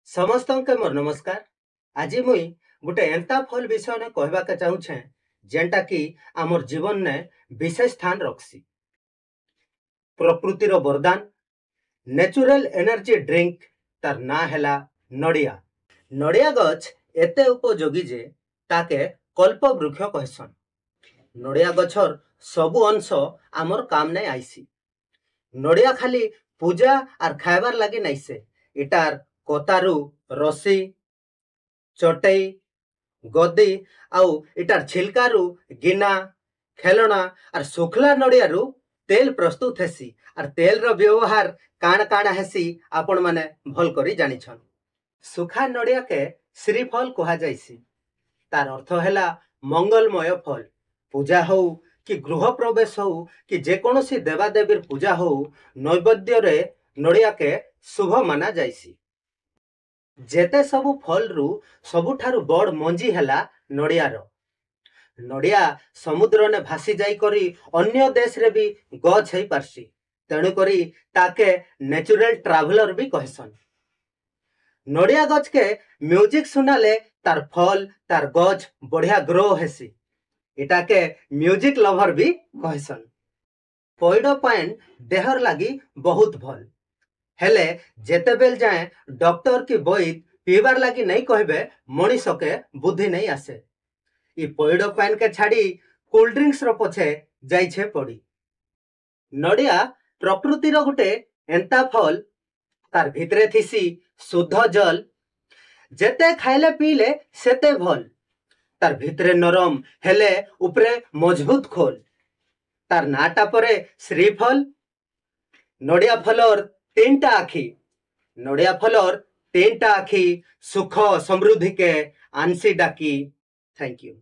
ସମସ୍ତଙ୍କୁ ମୋର ନମସ୍କାର। ଆଜି ମୁଇଁ ଗୋଟେ ଏନ୍ତା ଫଲ୍ ବିଷୟନେ କହିବାକେ ଚାହୁଁଛେ, ଯେନ୍ଟା କି ଆମର୍ ଜୀବନନେ ବିଶେଷ ସ୍ଥାନ ରଖ୍ସି। ପ୍ରକୃତିର ବରଦାନ, ନ୍ୟାଚୁରାଲ ଏନର୍ଜି ଡ୍ରିଙ୍କ, ତାର ନାଁ ହେଲା ନଡ଼ିଆ। ନଡ଼ିଆ ଗଛ ଏତେ ଉପଯୋଗୀ ଯେ ତାକେ କଳ୍ପ ବୃକ୍ଷ କହେସନ୍। ନଡ଼ିଆ ଗଛର ସବୁ ଅଂଶ ଆମର୍ କାମ ନାଇଁ ଆଇସି। ନଡ଼ିଆ ଖାଲି ପୂଜା ଆର୍ ଖାଇବାର୍ ଲାଗି ନାଇଁସେ। ଇଟାର କତାରୁ ରସି, ଚଟେଇ, ଗଦି ଆଉ ଇଟାର ଛିଲକାରୁ ଗିନା, ଖେଲଣା ଆର୍ ଶୁଖଲା ନଡ଼ିଆରୁ ତେଲ ପ୍ରସ୍ତୁତ ହେସି। ଆର୍ ତେଲର ବ୍ୟବହାର କାଣା କାଣା ହେସି, ଆପଣ ମାନେ ଭଲ କରି ଜାଣିଛନ୍। ଶୁଖା ନଡ଼ିଆକେ ଶ୍ରୀଫଲ କୁହାଯାଇସି। ତାର ଅର୍ଥ ହେଲା ମଙ୍ଗଲମୟ ଫଲ। ପୂଜା ହଉ କି ଗୃହ ପ୍ରବେଶ ହଉ କି ଯେକୌଣସି ଦେବାଦେବୀର ପୂଜା ହଉ, ନୈବେଦ୍ୟରେ ନଡ଼ିଆକେ ଶୁଭ ମାନା ଯାଇସି। ଯେତେ ସବୁ ଫଲରୁ ସବୁଠାରୁ ବଡ଼ ମଞ୍ଜି ହେଲା ନଡ଼ିଆର। ନଡ଼ିଆ ସମୁଦ୍ରନେ ଭାସି ଯାଇକରି ଅନ୍ୟ ଦେଶରେ ବି ଗଛ ହେଇପାରସି, ତେଣୁକରି ତାକେ ନ୍ୟାଚୁରାଲ ଟ୍ରାଭେଲର ବି କହେସନ୍। ନଡ଼ିଆ ଗଛକେ ମ୍ୟୁଜିକ ଶୁନାଲେ ତାର ଫଲ, ତାର ଗଛ ବଢିଆ ଗ୍ରୋ ହେସି। ଏଟାକେ ମ୍ୟୁଜିକ ଲଭର ବି କହେସନ୍। ପଇଡ଼ ପାଏନ୍ ଦେହର ଲାଗି ବହୁତ ଭଲ, ହେଲେ ଯେତେବେଲ ଯାଏଁ ଡକ୍ଟର କି ବୈଦ ପିଇବାର ଲାଗି ନାଇଁ କହିବେ, ମଣିଷକେ ବୁଦ୍ଧି ନାଇଁ ଆସେ। ଇ ପଇଡ଼ ପାଏନ୍ କେ ଛାଡ଼ି କୋଲ୍ଡ ଡ୍ରିଙ୍କସ ର ପଛେ ଯାଇଛେ ପଡ଼ି। ନଡ଼ିଆ ପ୍ରକୃତିର ଗୋଟେ ଏନ୍ତା ଫଲ, ତାର ଭିତରେ ଥିସି ଶୁଦ୍ଧ ଜଲ। ଯେତେ ଖାଇଲେ ପିଇଲେ ସେତେ ଭଲ। ତାର ଭିତରେ ନରମ ହେଲେ ଉପରେ ମଜବୁତ ଖୋଲ। ତାର ନାଁଟା ପରେ ଶ୍ରୀଫଲ। ନଡ଼ିଆ ଫଲର ତିନିଟା ଆଖି, ନଡ଼ିଆ ଫଲର ତିନିଟା ଆଖି, ସୁଖ ସମୃଦ୍ଧିକେ ଆନସି ଡାକି। Thank you.